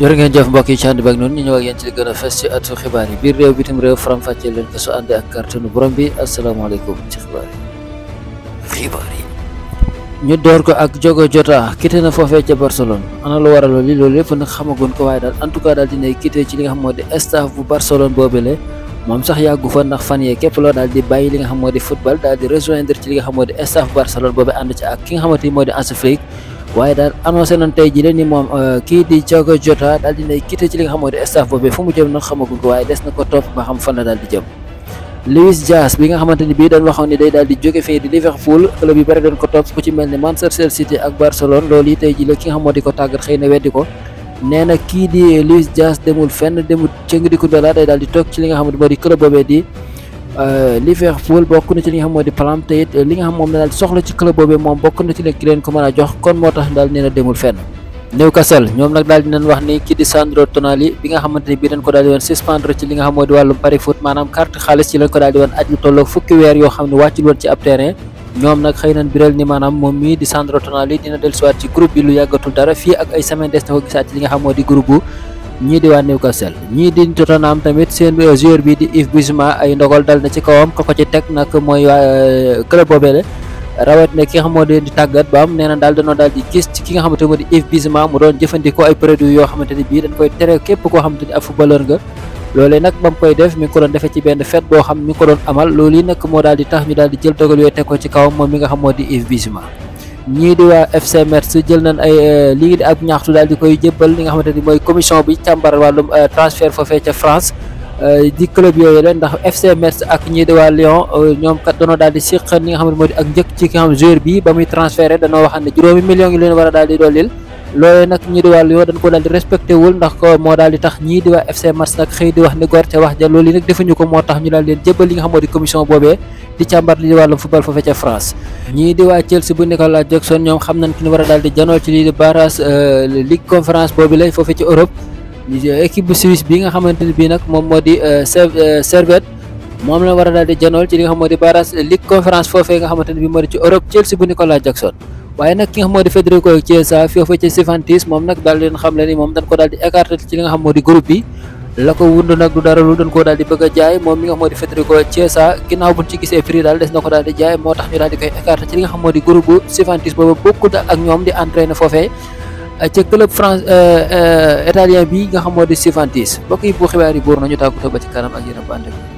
jërë ngeen jëf mbokk yi ci ànd bak noonu ñu ñëw ak yéen ci li gën a fës ci atu xibaar yi biir réew bitim réew faram-fàccee leen ko su ànd ak kàttanu borom bi asalaamaaleykum ci xibaar yi ñu door ko ak Diogo Jota quitté na foofee ca Barcelone ana lu waral loolu lépp nag xamagun ko waaye daal en tout cas daal dinay quitté ci li nga xam moo di staff bu Barcelone boobule moom sax yàggu fa ndax fan yee képp loo daal di bàyyi li nga xam moo di football daal di rejoindre ci li nga xam moo di staff Barcelone boobu ànd ci ak ki nga xamante ni moo di Hansi Flick waaye daal annoncé nañ tey jii leen ni moom kii di Diogo Jota daal dinay quitté ci li nga xam moo di staff boobu fu mu jëm nag xamaguñ ko waaye des na ko topp ba xam fan la daal di jëm. Luis Diaz bi nga xamante ni bii dañ waxoon ni day daal di jóge fii di Liverpool club yi bëri doon ko topp ku ci mel ni Manchester City ak Barcelone loolu yi tey jii la ki nga xam moo di ko tàggat xëy na weddi ko nee na kii di Luis Diaz demul fenn demul cëng di ko dola day daal di toog ci li nga xamante moo di club boobee di Liverpool bokk na ci li nga xam moo di plan te it li nga xam moom la daal soxla ci club boobee moom bokk na ci leen ki leen ko mën a jox kon moo tax daal nee na demul fenn. Newcastle ñoom nag daal dinañ wax ni kii di Sandro Tonali bi nga xamante ni bii dañ ko daal di woon suspendre ci li nga xam moo di wàllum pari foot maanaam carte xaalis ci lañ ko daal di woon aj lu tolloog fukki weer yoo xam ne wàccul woon ci ab terrain ñoom nag xëy nañ biral ni maanaam moom mii di Sandro Tonali dina dellusiwaat ci groupe bi lu yàggatul dara fii ak ay semaine des na ko gisaat ci li nga xam moo di groupe bu ñii di waa Newcastle ñii di Tottenham tamit seen joueur bi di Yves Bissouma ay ndogal dal na ci kawam ko ci teg nag mooy waa club boobee rawat ne ki nga xam moo di tàggat ba am nee na daal dañoo daal di gis ci ki nga xamante moo di Yves Bissouma mu doon jëfandikoo ay produits yoo xamante ni bii dañ koy tere képp koo xamante ni ab footballeur nga loolee nag ba mu koy def mi ngi ko doon defee ci benn fête boo xam mi ngi ko doon amal loolu yi nag moo daal di tax ñu daal di jël dogal yooyu teg ko ci kawam moom mi nga xam moo di Yves Bissouma ñii di waa FC Metz jël nañ ay lii di ab ñaxtu daal di koy jébbal li nga xamante ni mooy commission bi càmbar wàllum transfert foofee ca France di club yooyu la ndax FC Metz ak ñii di waa Lyon ñoom kat dañoo daal di siq li nga xam ne moo di ak njëkk ci ki nga xam joueur bi ba muy transféré dañoo waxam ne juróomi millions yi leen war a daal di dollil loolu nag ñii di waa Lyon dañ ko daal di respecté wul ndax ko moo daal di tax ñii di waa FC Metz nag xëy di wax ni gor te wax ja loolu yi nag defuñu ko moo tax ñu daal leen jébbal li nga xam moo di commission boobee di càmbar li di wàllum football foofee ca France ñii di waa Chelsea bu Nicolas Jackson ñoom xam nañ ki ñu war a daal di janool ci lii di barrage Ligue conférence boobu lay foofee ci Europe équipe bu Suisse bi nga xamante ni bii nag moom moo di Servette moom la war a daal di janool ci li nga xam moo di barrage Ligue conférence foofee nga xamante ni bii moo di ci Europe Chelsea bu Nicolas Jackson waaye nag ki nga xam moo di Federico Chiesa foofee ci Juventus moom nag daal leen xam le ni moom dañ ko daal di écarté ci li nga xam moo di groupe bi la ko wund nag du dara lu dañ koo daal di bëgg a jaay moom mi nga xam moo di Federico Chiesa ginnaaw buñ ci gisee prix daal des na ko daal di jaay moo tax ñu daal di koy écarté ci li nga xam moo di groupe bu Juventus boobu bokkut ak ñoom di entraîné foofee ca club France italien bi nga xam moo di Juventus mbokk yi bu xibaar yi buur nañu tàggatoo ba ci kanam ak yéen a